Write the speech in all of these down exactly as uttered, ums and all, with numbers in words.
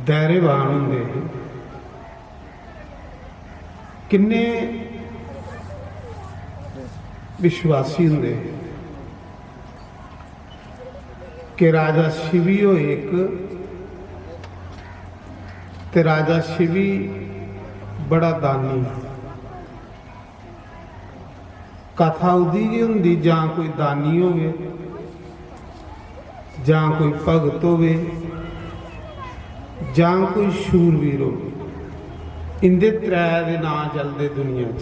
दैह्रेवान होंदे हे, किन्ने विश्वासी होंदे हे कि राजा शिवी होए इक, ते राजा शिवी बड़ा दानी। कथा ओह्दी गै होंदी, जां कोई दानी होवे, जां कोई भगत होवे, जां कोई शूरवीर होवे। इंदे त्रै दे नांऽ चलदे दुनिया च,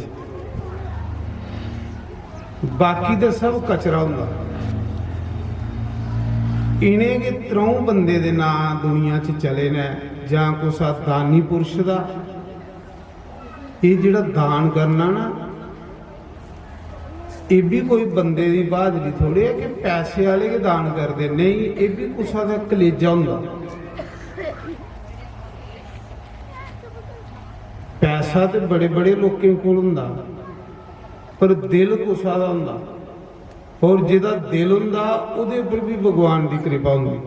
बाकी ते सब कचरा होंदा। इ'नें गै त्र'ऊं बंदे दे नांऽ दुनिया च चले न, जां कुसै दानी पुरुष दा, एह् जेह्ड़ा दान करना ना, एह् बी कोई बंदे दी बहादरी थोड़े ऐ कि पैसे आह्ले गै दान करदे। नेईं, एह् बी कुसै दा कलेजा होंदा। पैसा ते बड़े बड़े लोकें कोल होंदा, पर दिल कुसै दा होंदा। और जेह्दा दिल होंदा, ओह्दे उप्पर बी भगवान दी किरपा होंदी।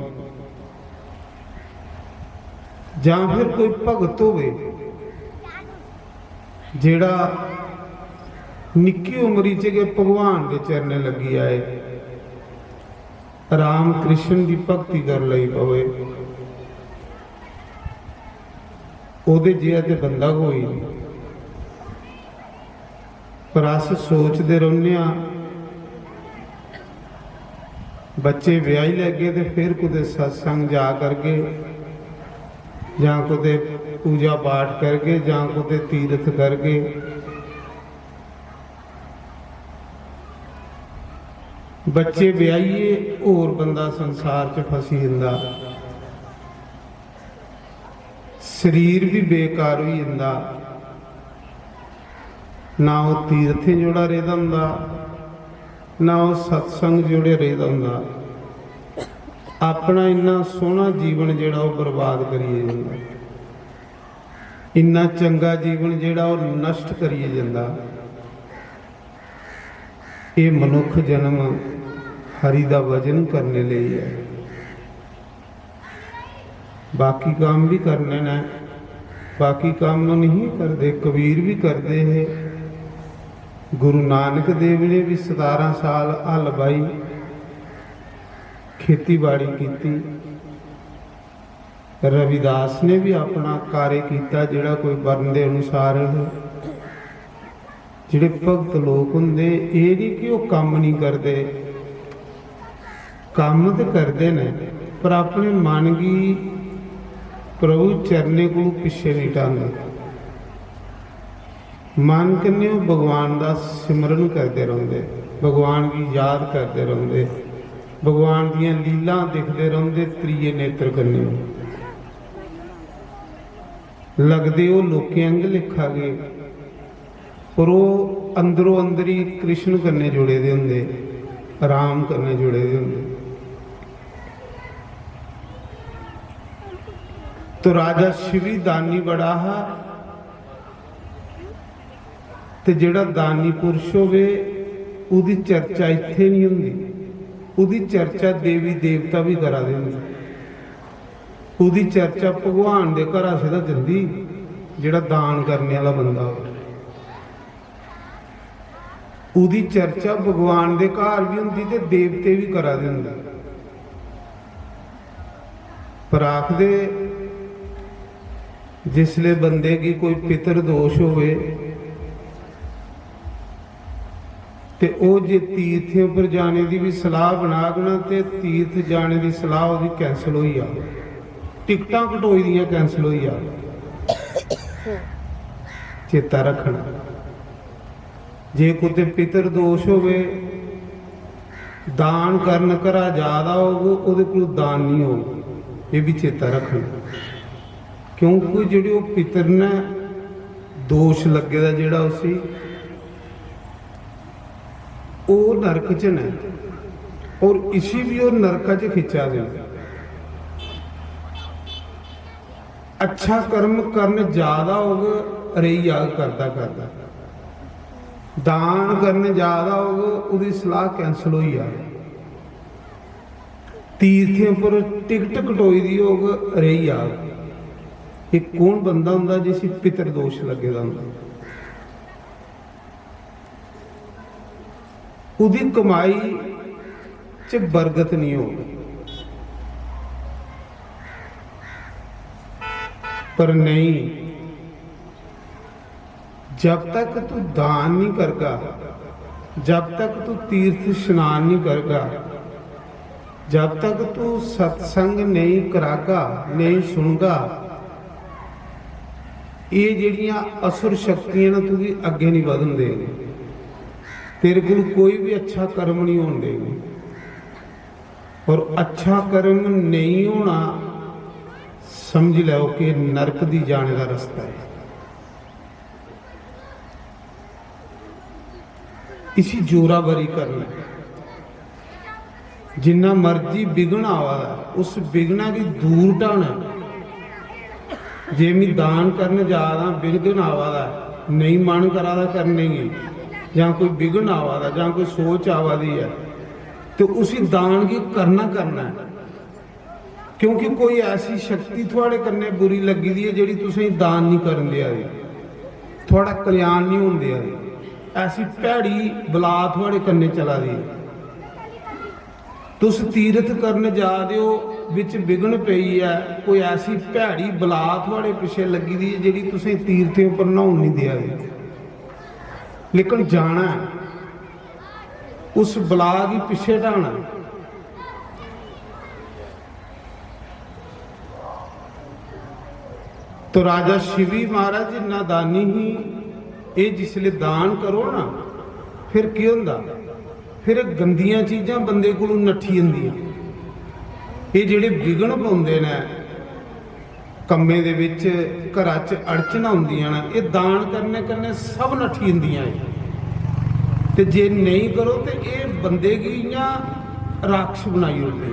जां फिर कोई भगत होवे जेह्ड़ा निक्की उमरी च गै भगवान दे चरणें लग्गी जाए, राम कृष्ण दी भक्ति कर लगी पवे, ओह्दे जेहा ते बंदा कोई नहीं। पर अस सोचदे रौह्ने आं, बच्चे ब्याही लैगे ते फिर कुतै सत्संग जा करगे, जां कुतै पूजा पाठ करगे, जां कुतै तीरथ करगे। बच्चे ब्याहियै होर बंदा संसार च फसी जंदा। शरीर बी बेकार होई जंदा, ना ओह् तीर्थें जोड़ा रेह्दा होंदा, ना ओह् सत्संग जोड़े रेह्दा होंदा। अपना इन्ना सोह्ना जीवन जेह्ड़ा ओह् बर्बाद करियै जंदा, इन्ना चंगा जीवन जेह्ड़ा ओह् नश्ट करियै जंदा। एह् मनुक्ख जन्म हरि दा भजन करने लेई ऐ। बाकी कम्म बी करने न, बाकी कम्म नहीं करदे। कबीर बी करदे हे। गुरु नानक देव ने बी सतारां साल हल बाही, खेतीबाड़ी कीती। रविदास ने बी अपना कार्य कीता, जेह्ड़ा कोई वर्ण दे अनुसार हे। जेह्ड़े भगत लोक होंदे, एह् निं कि ओह् कम्म निं करदे, कम्म ते करदे न, पर अपने मन गी प्रभु चरणें कोलू पिच्छे निं हटांदे। मन कन्नै ओह् भगवान दा सिमरन करदे रौंह्दे, भगवान गी याद करदे रौंह्दे, भगवान दियां लीलां दिखदे रौंह्दे त्रिये नेत्र कन्नै। लगदे ओह् लोकें आंगर लेखा गै, पर ओह् अंदरो अंदर ही कृष्ण कन्नै जुड़े दे होंदे, राम कन्नै जुड़े दे होंदे। तो राजा शिवी दानी बड़ा हा, ते जेह्ड़ा दानी पुरुष होवे, ओह्दी चर्चा इत्थै निं होंदी, ओह्दी चर्चा देवी देवता बी करा दे होंदे। ओह्दी चर्चा भगवान दे घरा सिद्धा जंदी, जेह्ड़ा दान करने आह्ला बंदा होवे। ओह्दी चर्चा भगवान दे घर बी होंदी ते देवते बी करा दे होंदे। पर आखदे, जिसले बंदे गी कोई पितर दोष होवे, ते ओह् जे तीर्थें उप्पर जाने दी बी सलाह बनाग ना, ते तीर्थ जाने दी सलाह ओह्दी cancel होई जाग, टिकटां कटोई दियां cancel होई जाग। चेता रक्खना, जे कुतै पितर दोष होवे, दान करन घरा जा दा होग, ओह्दे कोल दान निं होग, एह् बी चेता रक्खना। क्योंकि जेह्ड़े ओह् पितर न, दोष लग्गे दा जेह्ड़ा उसी, ओह् नरक च न, और इसी बी ओह् नरका च खिच्चा दे न। अच्छा कर्म करन जा दा होग, रेही जाग करदा करदा। दान करन जा दा होग, ओह्दी सलाह cancel होई जाग। तीर्थें पर टिकट कटोई दी होग, रेही जाग। एक कौन बंदा होंदा जिसी पितरदोष लग्गे दा होंदा? ओह्दी कमाई च बरकत नहीं होग। पर नहीं, जब तक तू दान नहीं करगा, जब तक तू तीर्थ स्नान नहीं करगा, जब तक तू सत्संग नहीं करागा, नहीं सुनगा, ये जेह्ड़ियां असुर शक्तियां न, तुगी अग्गें नहीं बधन देग। तेरे कोल कोई भी अच्छा कर्म नहीं होन देग। और अच्छा कर्म नहीं होना, समझ लैओ कि नरक दी जाने दा रस्ता है। इसी जोरावरी करना है। जिन्ना मर्जी विघ्न आवा दा, उस विघ्ना गी दूर ढाना है। जे मैं दान करन जा दा, विघ्न आवा दा, नेईं मन करा दा करने गी, जां कोई विघ्न आवा दा, जां कोई सोच आवा दी ऐ, ते उसी दान गी करना करना ऐ। क्योंकि कोई ऐसी शक्ति थुआड़े कन्नै बुरी लग्गी दी ऐ, जेह्ड़ी तुसेंगी दान निं करन देआ दी, थुआड़ा कल्याण निं होन देआ दी। ऐसी भैड़ी बला थुआड़े कन्नै चला दी ऐ। तुस तीरथ करन जा दे ओ, बिच विघ्न पेई ऐ, कोई ऐसी भैड़ी बला थुआड़े पिच्छे लग्गी दी ऐ, जेह्ड़ी तुसें तीर्थें उप्पर न्हौन निं देआ दी। लेकिन जाना ऐ, उस बला गी पिच्छे ढाना ऐ। तो राजा शिवी महाराज इन्ना दानी ही, एह् जिसले दान करो ना, फिर केह् होंदा? फिर एह् गंदियां चीजां बंदे कोलू नट्ठी जंदियां। एह् जेह्ड़े विघ्न पौंदे न कम्में दे बिच, घरा च अड़चनां औंदियां न, एह् दान करने कन्नै सब नट्ठी जंदियां एह्। ते जे नेईं करो ते एह् बंदे गी इ'यां राक्षस बनाई ओड़दे,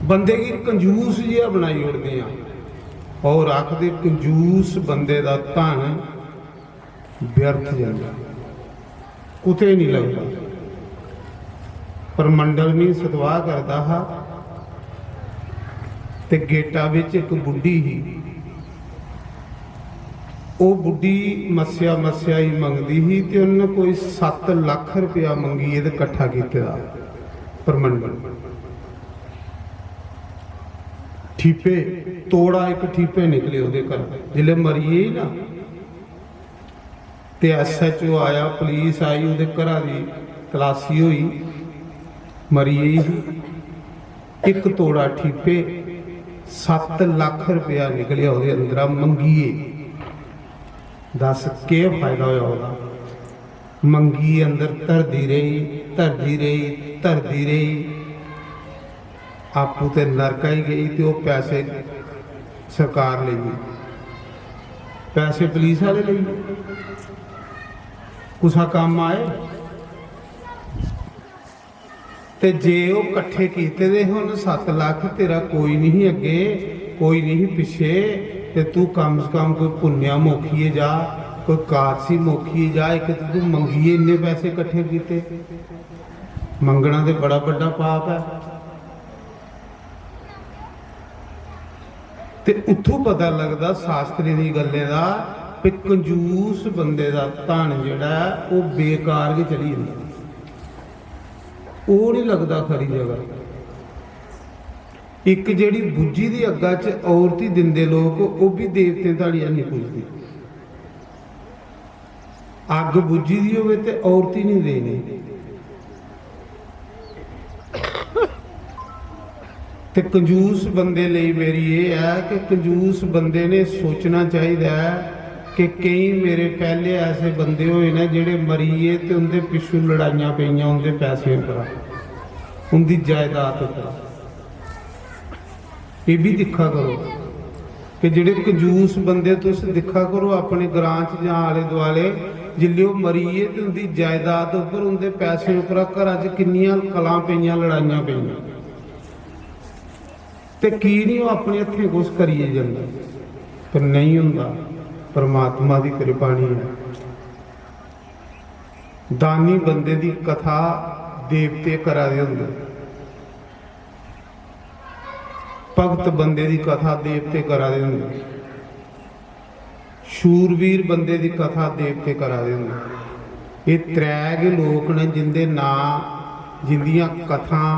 बंदे गी कंजूस जेहा बनाई ओड़दे। और आखदे, कंजूस बंदे दा धन व्यर्थ जंदा, कुतै नहीं लगदा। परमंडल मी सतवाह करदा हा ते गेटा बिच इक बुड्ढी ही। ओह् बुड्ढी मस्सेआ मस्सेआ ही मंगदी ही ते उन्नै कोई सत्त लक्ख रपेआ मंगियै ते कट्ठा कीते दा परमंडल। ठीपे, तोड़ा इक ठीपे निकले ओह्दे घर। जिसलै मरी गेई ना, ते एसएचओ आया, पुलिस आई, ओह्दे घरा दी तलाशी होई, मरी गेई ही। इक तोड़ा ठीपे, सत्त लक्ख रपेआ निकलेआ ओह्दे अंदरा मंगियै। दस, केह् फायदा होया ओह्दा? मंगियै अंदर धरदी रेही, धरदी रेही, धरदी रेही। आपूं ते नरक आई गेई ते ओह् पैसे सरकार लेई गेई, पैसे पुलिस आह्ले लेई गे। कुसा कम्म आए? ते जे ओह् कट्ठे कीते दे हे उन्न सत्त लक्ख, तेरा कोई निं अग्गे, कोई निं पिच्छे, ते तू कम से कम कोई पुण्या मोखिये जा, कोई कादसी मोखिये जा। इक ते तू मंगियै इन्ने पैसे कट्ठे कीते। मंगना ते बड़ा बड्डा पाप ऐ। ते उत्थों पता लगदा शास्त्रें दी गल्लें दा, कि कंजूस बंदे दा धन जेह्ड़ा ऐ, ओह् बेकार गै चली जंदा, ओह् निं लगदा खरी जगह। इक जेह्ड़ी बुज्झी दी अग्गा च औरती दिंदे लोक, ओह् बी देवतें धड़ी हैनी पुजदी। अग्ग बुज्झी दी होवे ते औरती निं देनी। ते कंजूस बंदे लेई मेरी एह् ऐ कि कंजूस बंदे ने सोचना चाहिदा ऐ कि केईं मेरे पैह्ले ऐसे बंदे होए न जेह्ड़े मरी गे ते उं'दे पिच्छुं लड़ाइयां पेइयां उं'दे पैसें उप्परा, उं'दी जायदाद उप्परा। एह् बी दिक्खा करो कि जेह्ड़े कंजूस बंदे, तुस दिक्खा करो अपने ग्रां च जां आले दुआले, जिसलै ओह् मरी गे ते उं'दी जायदाद उप्पर, उं'दे पैसें उप्परा घरा च किन्नियां कलां पेइयां, लड़ाइयां पेइयां, ते की निं ओह् अपने हत्थें कुछ करियै जंदा? पर नेईं होंदा, परमात्मा दी किरपा निं ऐ। दानी बंदे दी कथा देवते करा दे होंदे। भगत बंदे दी कथा देवते करा दे होंदे, शूरवीर बंदे दी कथा देवते करा दे होंदे। एह् त्रै गै लोक न जिंदे नांऽ, जिंदियां कथां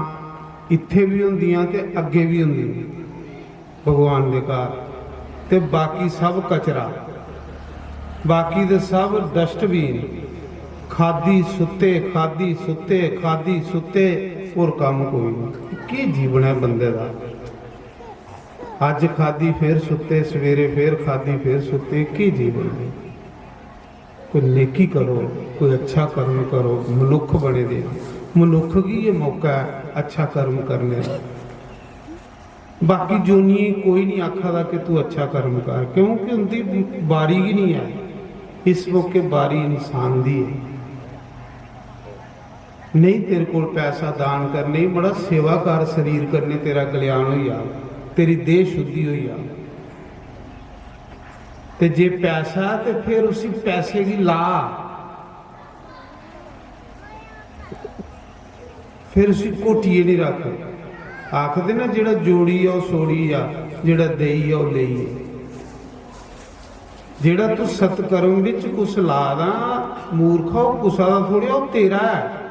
इत्थै बी होंदियां ते अग्गें बी होंदियां भगवान दे घर। ते बाकी सब कचरा, बाकी ते सब डस्टबिन। खाद्धी सुत्ते, खाद्धी सुत्ते, खाद्धी सुत्ते, होर कम्म कोई नहीं। केह् जीवन ऐ बंदे दा? अज्ज खाद्धी, फिर सुत्ते, सवेरे फिर खाद्धी, फिर सुत्ते, केह् जीवन ऐ? कोई नेकी करो, कोई अच्छा कर्म करो, मनुक्ख बने दे। मनुक्ख गी एह् मौका ऐ अच्छा कर्म करने दा। बाकी जोनियें गी कोई नहीं आखा दा कि तू अच्छा कर्म कर, क्योंकि उंदी बारी गै नहीं ऐ। इस मौके बारी इंसान दी ऐ। नहीं तेरे कोल पैसा दान करने गी, बड़ा सेवा कर, शरीर कन्नै तेरा कल्याण होई जा, तेरी देह शुद्धि होई जा। ते जे पैसा ऐ ते फिर उसी पैसे गी ला, फिर उसी घोटियै नहीं रख। आखदे ना, जेड़ा जोड़ी आ, ओह् सोड़ी आ, जेड़ा देई आ, ओह् लेई आ। जेड़ा तू सत्कर्म बिच कुछ ला दा, मूर्खा, ओह् कुसा दा थोड़ी, ओह् तेरा ऐ।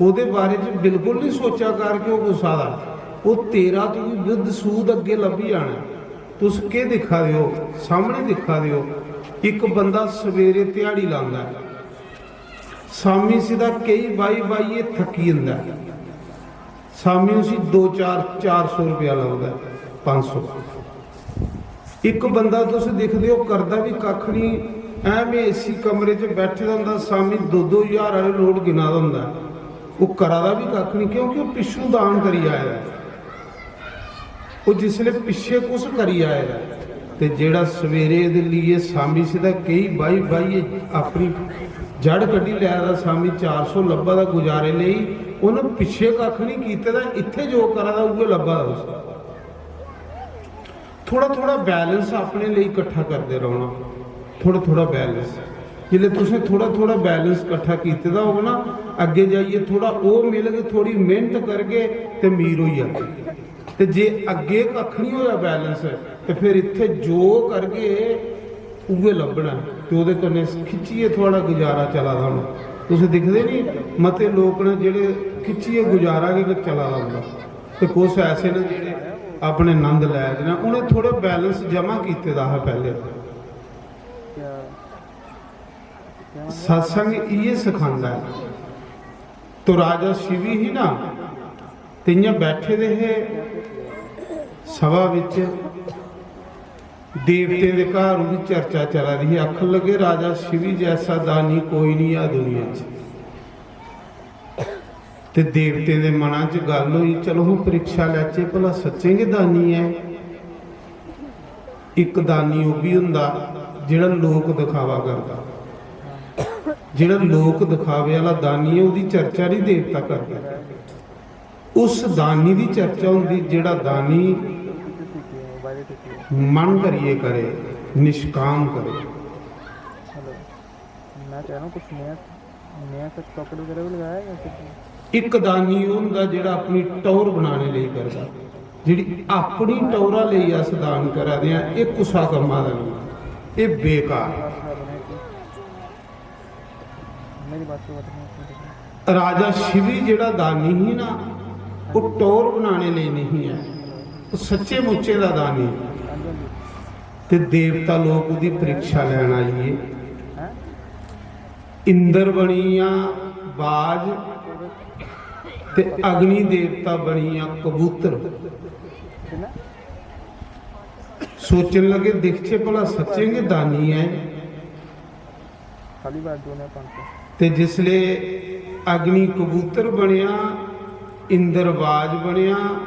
ओह्दे बारे च बिल्कुल नहीं सोचा कर कि ओह् कुसा दा। ओह् तेरा, तुगी बुद्ध सूद अग्गें लब्भी जाना। तुस केह् दिक्खा दे ओ? सामने दिक्खा दे ओ। इक बंदा सवेरे ध्याड़ी लांदा ऐ, शामी सिद्धा केई बाही बाहियै थक्की जंदा ऐ। शामी उसी दो चार, चार सौ रपेआ लभदा ऐ, पंज सौ। इक बंदा तुस दिखदे ओ, करदा बी कक्ख निं, ऐ में एसी कमरे च बैठे दा होंदा, शामी दो दो ज्हार आह्ले नोट गिना दा होंदा ऐ। ओह् करा दा बी कक्ख निं, क्योंकि ओह् पिच्छूं दान करी आए दा ऐ। ओह् जिसलै पिच्छे कुछ करी आए दा ऐ, ते जेह्ड़ा सवेरे दे लेइयै शामी सिद्धा केई बाही बाहियै अपनी जड़ कड्ढी लै दा, शामी चार सौ लब्भा दा गुजारे लेई, उन्न पिच्छे कक्ख निं कीते दा, इत्थै जो करा दा उ'ऐ लब्भा दा उसी। थोड़ा थोड़ा बैलेंस अपने लेई कट्ठा करदे रौह्ना, थोड़ा थोड़ा बैलेंस। जिसलै तुसें थोड़ा थोड़ा बैलेंस कट्ठा कीते दा होग ना, अग्गें जाइयै थोड़ा ओह् मिलग, थोड़ी मेहनत करगे ते मीर होई जागे। ते जे अग्गें कक्ख निं होआ बैलेंस, ते फिर इत्थै जो करगे उ'ऐ लब्भना ऐ। ते ओह्दे कन्नै खिच्चियै थुआढ़ा गुजारा चला दा होना। तुस दिखदे निं, मते लोक न जेह्ड़े खिच्चियै गुजारा गै चला दा होंदा, ते कुछ ऐसे न जेह्ड़े अपने नंद लै दे न। उ'नें थोह्ड़ा बैलेंस जमा कीते दा हा पैह्लें। सत्संग इ'यै सखांदा ऐ। तो राजा शिवी ही ना, ते इ'यां बैठे दे हे सभा बिच, देवतें दे घर उं'दी चर्चा चला दी ही। आखन लगे, "राजा शिवी जैसा दानी कोई नहीं है दुनिया च।" ते देवतें दे मना च गल्ल होई, "चलो, हून परीक्षा लैचे, भला सच्चें गै दानी ऐ?" इक दानी ओह् बी होंदा जेह्ड़ा लोक दिखावा करदा। जेह्ड़ा लोक दिखावे आह्ला दानी ऐ, ओह्दी चर्चा निं देवता करदे। उस दानी दी चर्चा होंदी जेह्ड़ा दानी मन करियै करे, निष्काम करे। हेलो, मैं कह रहा हूँ कुछ नया, नया सा टॉकेट वगैरह भी लगाया है या फिर? इक दानी ओह् होंदा जेह्ड़ा अपनी टौह्र बनाने लेई करदा। जेह्ड़ी अपनी टौह्रा लेई अस दान करा दे आं, एह् कुसा कम्मा दा नेईं, एह् बेकार। मेरी बात को बता। राजा शिवी जेह्ड़ा दानी ही ना, ओह् टौह्र बनाने लेई नहीं ऐ, ओह् सच्चे मुच्चे दा दानी। ते देवता लोक ओह्दी परीक्षा लैन आई गे। इंद्र बनी गेआ बाज, ते अग्नि देवता बनी गेआ कबूतर। सोचन लगे, "दिखचे भला सच्चें गै दानी ऐ।" खाली बार दो ने पाँच सौ। ते जिसले अग्नि कबूतर बनेआ, इंद्र बाज बनेआ,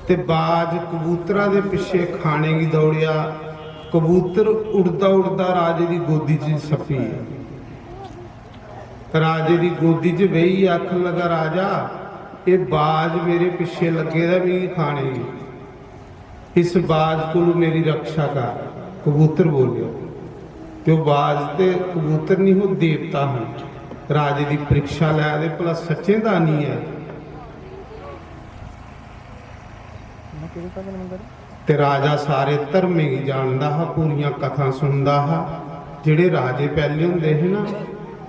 ते बाज कबूतरा दे पिच्छे खाने गी दौड़ेआ। कबूतर उड़दा उड़दा राजे दी गोदी च सप्पी गेआ। राजे दी गोदी च बेहियै आखन लगा, "राजा, एह् बाज मेरे पिच्छे लग्गे दा मिगी खाने गी।" इस बाज कोलू मेरी रक्षा कर, कबूतर बोलेआ। ते ओह् बाज ते कबूतर निं, ओह् देवता हन। राजे दी परीक्षा लै दे, भला सच्चें दानी ऐ। ते राजा सारे धर्में गी जानदा हा, पूरियां कथां सुनदा हा। जेह्ड़े राजे पैह्ले होंदे हे ना,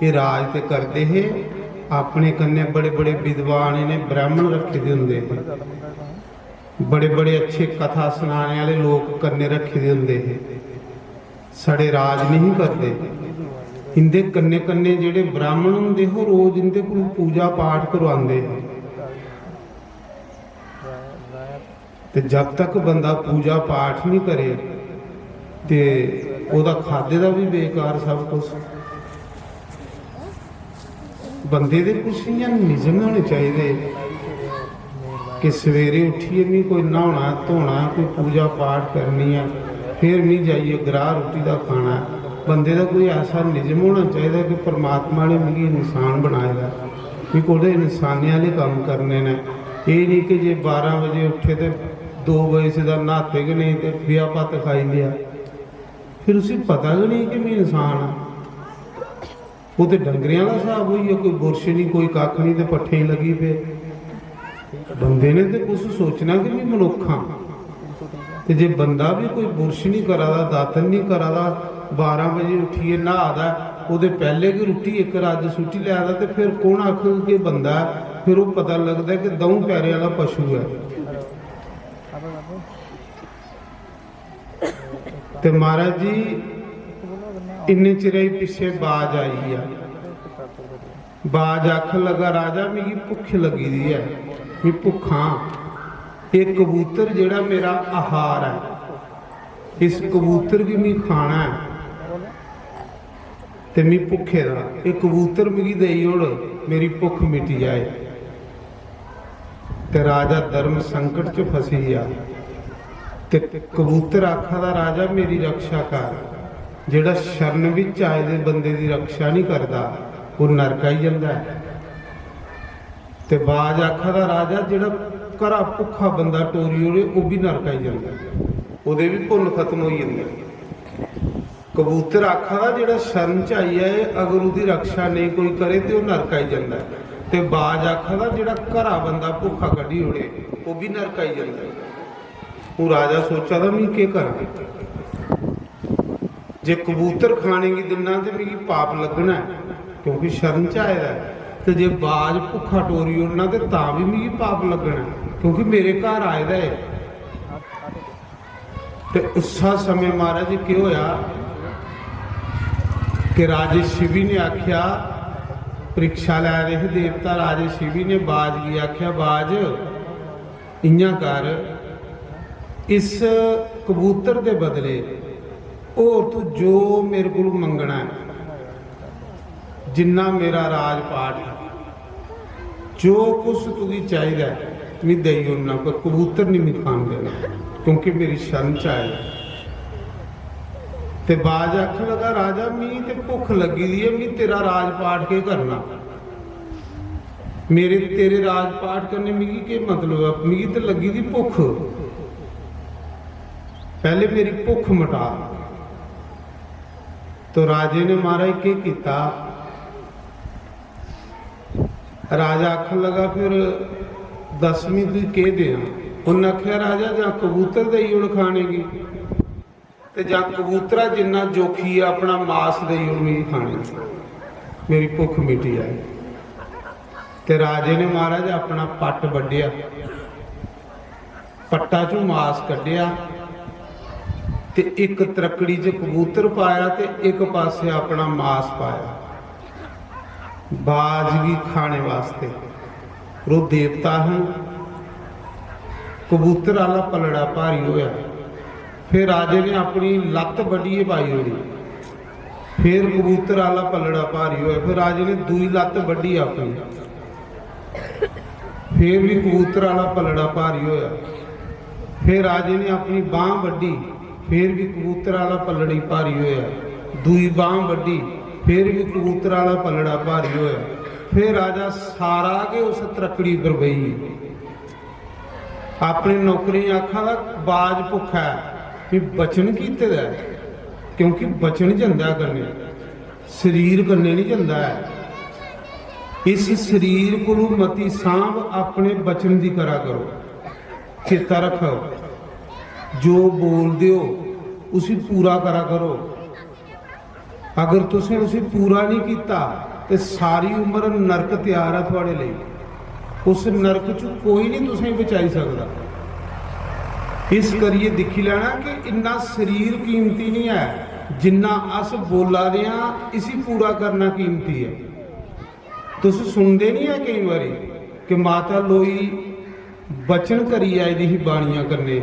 एह् राज ते करदे हे, अपने कन्नै बड़े बड़े विद्वान, इ'नें ब्राह्मण रक्खे दे होंदे हे, बड़े बड़े अच्छे कथा सनाने आह्ले लोक कन्नै रक्खे दे होंदे हे। साढ़े राज नहीं करदे। इंदे कन्नै कन्नै जेह्ड़े ब्राह्मण होंदे हे, रोज इंदे कोल पूजा पाठ करवांदे हे। ते जब तक बंदा पूजा पाठ नहीं करे, ते ओह्दा खादे दा भी बेकार सब कुछ। बंदे दे कुछ इ'यां निजम होने चाहिदे कि सवेरे उट्ठियै मी कोई न्हौना धोना, कोई पूजा पाठ करनी ऐ, फिर मी जाइयै ग्राह् रुट्टी दा खाना ऐ। बंदे दा कोई ऐसा निजम होना चाहिदा कि परमात्मा ने मिगी इंसान बनाए दा, मी कोह्दे इंसानें आह्ले कम्म करने न। एह् निं कि जे बारां बजे उट्ठे ते दो बजे सिद्धा न्हाते गै नेईं ते ब्याह् भत्त खाई लेआ, फिर उसी पता गै नेईं कि में इंसान आं। ओह् ते डंगरें आह्ला स्हाब होई गेआ, कोई बुरश निं, कोई कक्ख निं, ते पट्ठें गी लग्गी पे। बंदे ने ते कुछ सोचना कि में मनुक्ख आं। ते जे बंदा बी कोई बुरश निं करा दा, दातन निं करा दा, बारां बजे उट्ठियै न्हा दा ऐ, ओह्दे पैह्ले गै रुट्टी इक रज्ज सुट्टी लै दा, ते फिर कौन आखग कि बंदा ऐ? फिर ओह् पता लगदा ऐ कि द'ऊं पैरें आह्ला पशु ऐ। ते महाराज जी, इन्ने चिरै गी पिच्छे बाज आई गेआ। बाज आखन लगा, "राजा, मिगी भुक्ख लग्गी दी ऐ, मी भुक्खां। एह् कबूतर जेह्ड़ा मेरा आहार ऐ, इस कबूतर गी मी खाना ऐ, ते मी भुक्खे दा, एह् कबूतर मिगी देई ओड़, मेरी भुक्ख मिटी जाए।" ते राजा धर्म संकट च फसी गेआ। ते कबूतर आखा दा, "राजा, मेरी रक्षा कर।" जेह्ड़ा शरण बिच आए दे बंदे दी रक्षा नहीं करदा, ओह् नरक आई जंदा ऐ। ते बाज आखा दा, "राजा, जेह्ड़ा घरा भुक्खा बंदा टोरी ओड़े, ओह् बी नरक आई जंदा ऐ, ओह्दे बी पुन्न खत्म होई जंदे न।" कबूतर आखा दा, "जेह्ड़ा शरण च आई जाए, अगर ओह्दी रक्षा नेईं कोई करे, ते ओह् नरक आई जंदा ऐ।" ते बाज आखा दा, "जेह्ड़ा घरा बंदा भुक्खा कड्ढी ओड़े, ओह् बी नरक आई जंदा ऐ।" हून राजा सोचा दा, "में केह् करां? जे कबूतर खाने गी दिन्ना, ते मिगी पाप लग्गना ऐ, क्योंकि शरण च आए दा ऐ, ते जे बाज भुक्खा टोरी ओड़ना, ते तां बी मिगी पाप लग्गना ऐ, क्योंकि मेरे घर आए दा ऐ।" ते उस्सा समें महाराज केह् होया कि राजे शिवी ने आख्या, परीक्षा लै दे हे देवता, राजे शिवी ने बाज गी आख्या, "बाज, इ'यां कर, इस कबूतर दे बदले होर तू जो मेरे कोलू मंगना ऐ, जिन्ना मेरा राजपाट ऐ, जो कुछ तुगी चाहिदा ऐ, मी देई ओड़ना, पर कबूतर निं मी खान देना, क्योंकि मेरी शरण च आए दा।" ते बाज आखन लगा, "राजा, मी ते भुक्ख लग्गी दी ऐ, मी तेरा राजपाट केह् करना? मेरे, तेरे राजपाट कन्नै मिगी केह् मतलब ऐ? मिगी ते लग्गी दी भुक्ख। पैह्ले मेरी भुक्ख मटा।" तो राजे ने महाराज केह् कीता? राजा आखन लगा, "फिर दसमीं तुगी केह् देआं?" उन्नै आखेआ, "राजा, जां कबूतर देई ओड़ खाने गी, ते जां कबूतरा जिन्ना जोखी ऐ, अपना मास देई ओड़ मिगी खाने गी, मेरी भुक्ख मिटी जाए।" ते राजे ने महाराज अपना पट्ट बड्ढेआ, पट्टा चों मास कड्ढेआ ते इक त्रक्कड़ी च कबूतर पाया ते इक पासै अपना मास पाया बाज गी खाने वास्तै। पर ओह् देवता हा, कबूतर आह्ला पलड़ा भारी होया। फिर राजे ने अपनी लत्त बड्ढियै पाई ओड़ी। फिर कबूतर आह्ला पलड़ा भारी होया। फिर राजे ने दूई लत्त बड्ढी अपनी, फिर भी कबूतर आह्ला पलड़ा भारी होया। फिर राजे ने अपनी बांह बड्ढी, फिर भी कबूतर आह्ला पलड़ी भारी होया। दूई बांह बड्ढी, फिर भी कबूतर आह्ला पलड़ा भारी होया। फिर राजा सारा गै उस त्रक्कड़ी पर बेही गे। अपने नौकरें गी आखा दा, "बाज भुक्खा ऐ, मी वचन कीते दा ऐ, क्योंकि वचन जंदा ऐ कन्नै, शरीर कन्नै नहीं जंदा ऐ। इस शरीर कोलू मती सांभ अपने वचन दी करा करो, चेता रखो।" जो बोलदे ओ, उसी पूरा करा करो। अगर तुसें उसी पूरा नहीं कीता, ते सारी उम्र नरक त्यार ऐ थुआड़े लेई। उस नरक च कोई नहीं तुसेंगी बचाई सकदा। इस करियै दिक्खी लैना कि इन्ना शरीर कीमती नहीं ऐ, जिन्ना अस बोला दे आं, इसी पूरा करना कीमती ऐ। तुस सुनदे नहीं ऐ केई बारी कि माता लोई बचन करी आई दी ही बाणियां कन्नै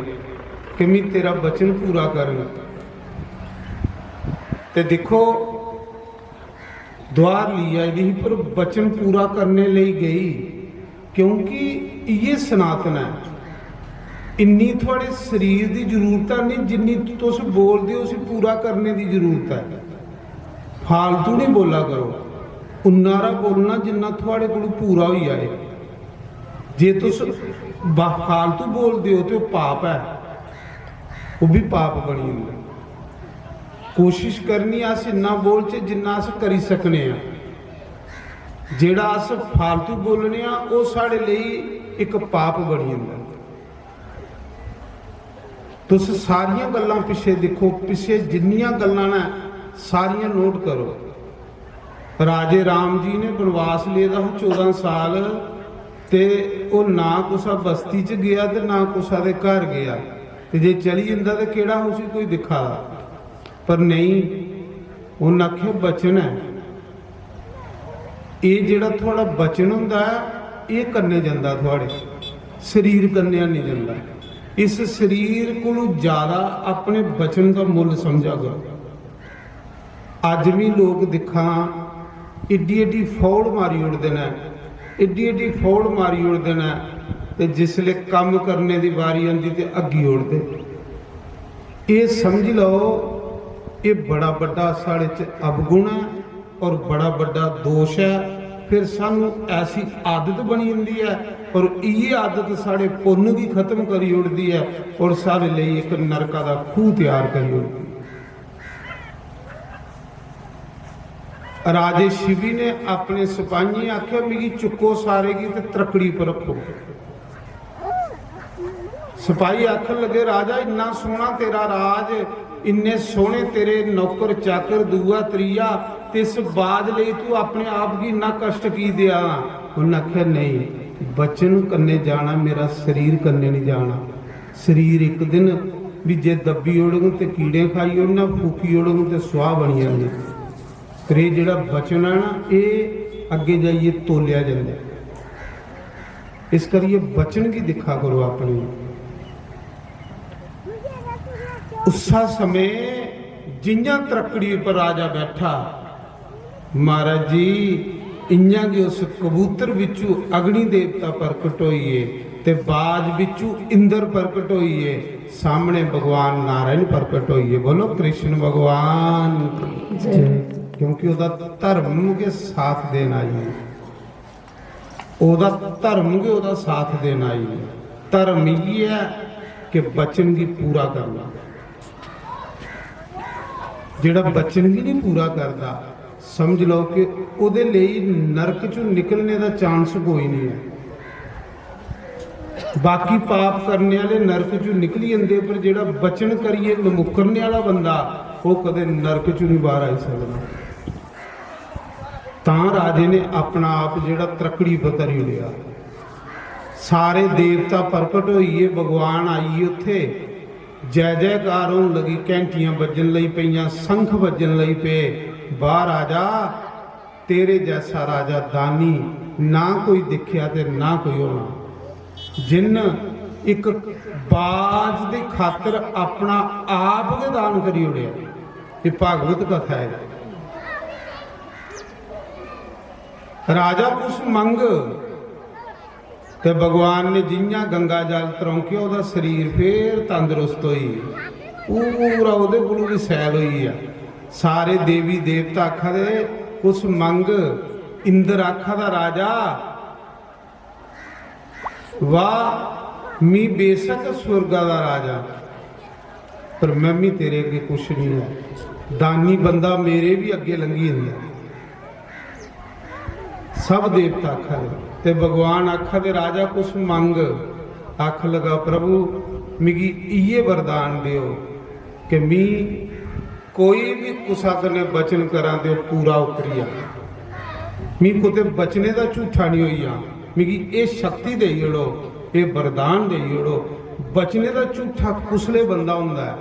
कि "मैं तेरा वचन पूरा करङ।" ते दिक्खो, द्वार ली आई दी ही, पर वचन पूरा करने लेई गई, क्योंकि इये सनातन ऐ। इन्नी थुआड़े शरीर दी जरूरत ऐ नहीं, जिन्नी तुस बोलदे ओ, उसी पूरा करने दी जरूरत ऐ। फालतू नहीं बोला करो, उन्ना हारा बोलना जिन्ना थुआड़े कोल पूरा होई जाए। जे तुस बा-, फालतू बोलदे ओ, ते ओह् पाप ऐ, ओह् बी पाप बनी जंदा। कोशिश करनी अस इन्ना बोलचै जिन्ना अस करी सकने आं। जेह्ड़ा अस फालतू बोलने आं, ओह् साढ़े लेई इक पाप बनी जंदा। तुस सारियां गल्लां पिच्छे दिक्खो, पिच्छे जिन्नियां गल्लां न, सारियां नोट करो। राजे राम जी ने बनवास लेदा हा चौदां साल, ते ओह् ना कुसा बस्ती च गेआ ते ना कुसा दे घर गेआ। ते जे चली जंदा ते केह्ड़ा हा उसी कोई दिक्खा दा? पर नेईं, उन्न आखेआ, "बचन ऐ, एह् जेह्ड़ा थुआढ़ा बचन होंदा ऐ, एह् कन्नै जंदा थुआढ़े, शरीर कन्नै हैनी जंदा। इस शरीर कोलू ज्यादा अपने बचन दा मुल्ल समझा करो।" अज्ज बी लोक दिक्खा, एड्डी एड्डी फौड़ मारी ओड़दे न, एड्डी एड्डी फौड़ मारी ओड़दे न, ते जिसले कम्म करने दी बारी आंदी ते अग्गी ओड़दे। एह् समझी लैओ, एह् बड़ा बड्डा साढ़े च अवगुण ऐ और बड़ा बड्डा दोष ऐ। फिर सानू ऐसी आदत बनी जंदी ऐ और इ'यै आदत साढ़े पुन्न गी खत्म करी ओड़दी ऐ और साढ़े लेई इक नरका दा खूह त्यार करी ओड़दी ऐ। राजे शिवी ने अपने सपाहियें आखेआ, "मिगी चुक्को सारे गी ते त्रक्कड़ी पर रक्खो।" सपाही आखन लगे, "राजा, इन्ना सोहना तेरा राज, इन्ने सोहने तेरे नौकर चाकर, दूआ त्रीया, ते इस बाज लेई तू अपने आप गी इन्ना कष्ट की देआ?" उन्नै आखेआ, "नेईं, वचन कन्नै जाना, मेरा शरीर कन्नै नहीं जाना। शरीर इक दिन भी जे दब्बी ओड़ग ते कीड़े खाई ओड़ना, फूकी ओड़ग ते सुआह बनी जानी। पर एह् जेह्ड़ा वचन ऐ ना, एह् अग्गें जाइयै तोलेआ जंदा ऐ। इस करियै वचन गी दिक्खा करो अपने।" उस्सा समें जि'यां त्रक्कड़ी उप्पर राजा बैठा, महाराज जी, इ'यां गै उस कबूतर बिच्चू अग्नि देवता प्रकट होइए ते बाज बिच्चू इंद्र प्रकट होइए, सामने भगवान नारायण प्रकट होइए। बोलो कृष्ण भगवान की। जय। क्योंकि ओह्दा धर्म गै साथ देना आई, ओह्दा धर्म गै ओह्दा साथ देना आई। धर्म इ'यै ऐ कि वचन गी पूरा करना। जेह्ड़ा वचन गी नहीं पूरा करदा, समझ लैओ कि ओह्दे लेई नरक चों निकलने दा चांस कोई नहीं ऐ। बाकी पाप करने आह्ले नरक चों निकली जंदे, पर जेह्ड़ा वचन करियै नमुकरने आह्ला बंदा, ओह् कदें नरक चों नहीं बाहर आई सकदा। तां राजे ने अपना आप जेह्ड़ा त्रक्कड़ी पर करी ओड़ेआ। सारे देवता प्रकट होइयै भगवान आई गे उत्थे। जय जयकार होन लगी, घैंटियां बज्जन लगी पेइयां, शंख बज्जन लगी पे। "वाह राजा, तेरे जैसा राजा दानी ना कोई दिक्खेआ ते ना कोई होना, जिन्न इक बाज दी खातर अपना आप गै दान करी ओड़ेआ।" एह् भागवत कथा ऐ। "राजा, कुछ मंग।" ते भगवान ने जि'यां गंगा जल त्रौंकेआ, ओह्दा शरीर फेर तंदरुस्त होई, पूरा ओह्दे कोलू बी सैल होई गेआ। सारे देवी देवता आखा दे, "कुछ मंग।" इंद्र आखा दा, "राजा, वाह, मी बेशक स्वर्गा दा राजा, पर मैं भी तेरे अग्गे कुछ नहीं है।" दानी बंदा मेरे भी अग्गे लंघी जंदा। सब देवता आखा दे, ते भगवान आखा दे, "राजा, कुछ मंग।" आख लगा, "प्रभु, मिगी इ'यै वरदान देओ कि मी कोई बी कुसा कन्नै वचन करां ते ओह् पूरा उतरी जा। मी कुतै वचने दा झूठा निं होई जा। मिगी एह् शक्ति देई ओड़ो, एह् वरदान देई ओड़ो। वचने दा झूठा कुसलै बंदा होंदा ऐ?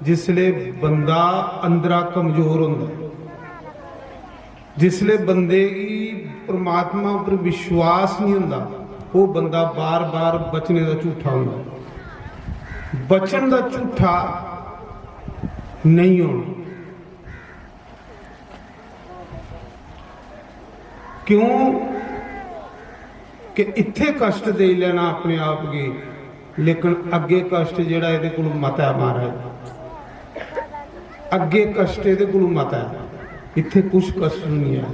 जिसलै बंदा अंदरा कमजोर होंदा ऐ। जिसलै बंदे गी परमात्मा उप्पर विश्वास निं होंदा, ओह् बंदा बार-बार वचने दा झूठा होंदा। वचन दा झूठा नेईं होना। क्यों कि इत्थै कष्ट देई लैना अपने आप गी, लेकिन अग्गें कष्ट जेह्ड़ा एह्दे कोल मता ऐ महाराज, अग्गें कष्ट एह्दे कोल मता ऐ, इत्थै कुछ कष्ट निं ऐ।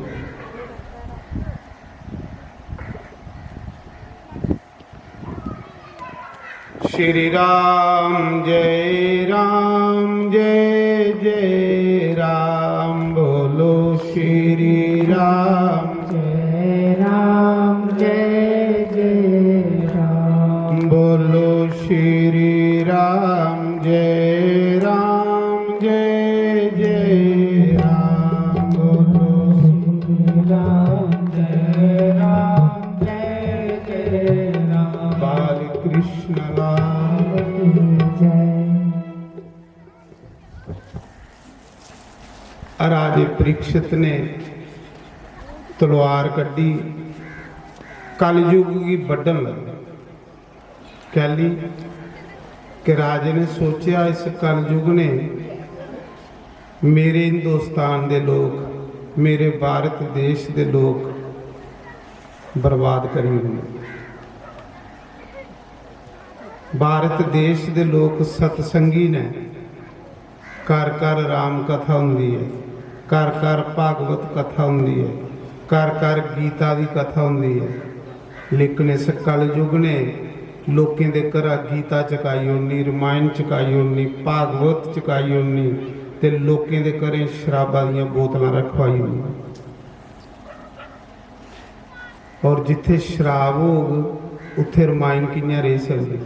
श्री राम जय राम जय जय राम, बोलो श्री राम। जय राम जय जय राम। बोलो श्री राम जय राम जय जय राम। बोलो श्री राम जय राम जय जय राम। बाल कृष्ण लाल की जय। राजे परीक्षित ने तलवार कड्ढी, कलयुग गी बड्ढन लगे। कैली कि राजे ने सोचेआ, इस कलयुग ने मेरे हिंदुस्तान दे लोक, मेरे भारत देश दे लोक बर्बाद करी ओड़ने। भारत देश दे लोक सतसंगी ने, घर घर राम कथा होंदी ऐ, घर घर भागवत कथा होंदी ऐ, घर घर गीता दी कथा होंदी ऐ। लेकिन इस कलयुग ने लोकें दे घरा गीता चकाई ओड़नी, रमायण चकाई ओड़नी, भागवत चकाई ओड़नी ते लोकें दे घरें शराबा दियां बोतलां रखवाई ओड़नियां। और जित्थै शराब होग, उत्थै रमायण कि'यां रेही सकदी?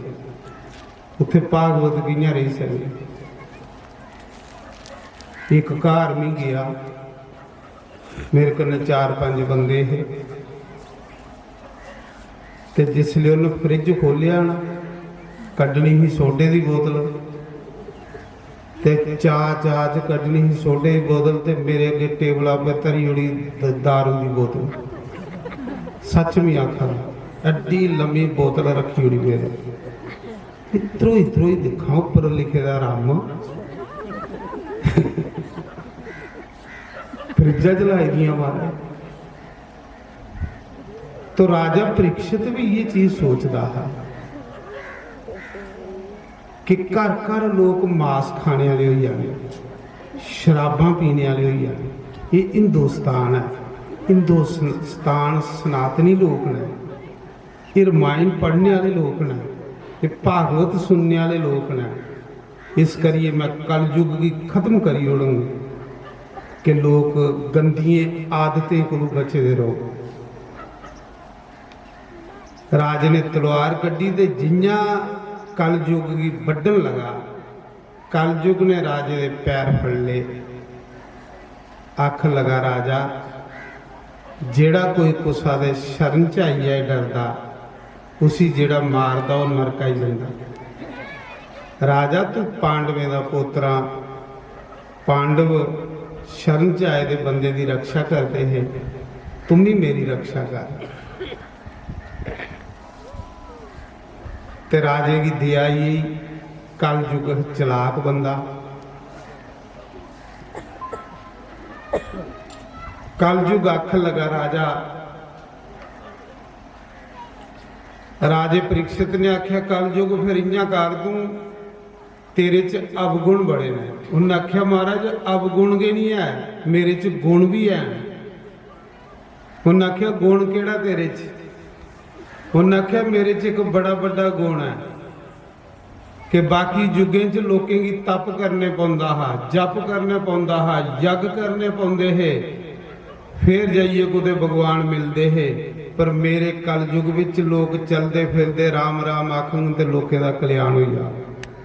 उत्थै भागवत कि'यां रेही सकदी? इक घर में गेआ, मेरे कन्नै चार पंज बंदे हे, ते जिसलै उन्न फ्रिज खोह्लेआ ना, कड्ढनी ही सोडे दी बोतल, ते चा चा च कड्ढनी ही सोडे दी बोतल ते मेरे अग्गें टेबला पर धरी ओड़ी द-, दारू दी बोतल। सच में आखा ना, एड्डी लम्मी बोतल रक्खी ओड़ी मेरे। इत्रो इत्रो ही दिक्खा उप्पर लिखे दा राम। फ्रिजा च लाई दियां महाराज। तो राजा परीक्षित भी ये चीज सोचदा हा कि घर घर लोक मास खाने आह्ले होई जाने, शराबां पीने आह्ले होई जाने। ये हिंदुस्तान ऐ, हिंदुस्तान सनातनी लोक न, ये रमायण पढ़ने आह्ले लोक न, ये भागवत सुनने आह्ले लोक न। इस करियै मैं कलयुग गी खत्म करी ओड़ङ कि लोक गंदियें आदतें कोलू बचे दे रहो। राजे ने तलवार कड्ढी ते जियां कलयुग गी बड्ढन लगा, कलयुग ने राजे दे पैर फड़ ले। आखन लगा, राजा, जेड़ा कोई कुसा दे शरण च आई जाए डरदा, उसी जेड़ा मारदा ओह नरक आई जंदा। राजा, तू पांडवें दा पोतरा, पांडव शरण च आए दे बंदे दी रक्षा करदे हे, तुम भी मेरी रक्षा कर। ते राजे गी दया आई, कलयुग चलाक बंदा। कलयुग आखन लगा, राजा, राजे परीक्षित ने आख्या, कलयुग, फिर इयां कर तू, तेरे च अवगुण बड़े ने। उन्नै आखेआ, महाराज, अवगुण गै निं ऐ, मेरे च गुण बी हैन। उन्नै आखेआ, गुण केह्ड़ा तेरे च? उन्नै आखेआ, मेरे च इक बड़ा बड्डा गुण ऐ कि बाकी युगें च लोकें गी तप करने पौंदा हा, जप करने पौंदा हा, यज्ञ करने पौंदे हे, फिर जाइयै कुतै भगवान मिलदे हे। पर मेरे कलयुग बिच लोक चलदे फिरदे राम राम आखङन ते लोकें दा कल्याण होई जा।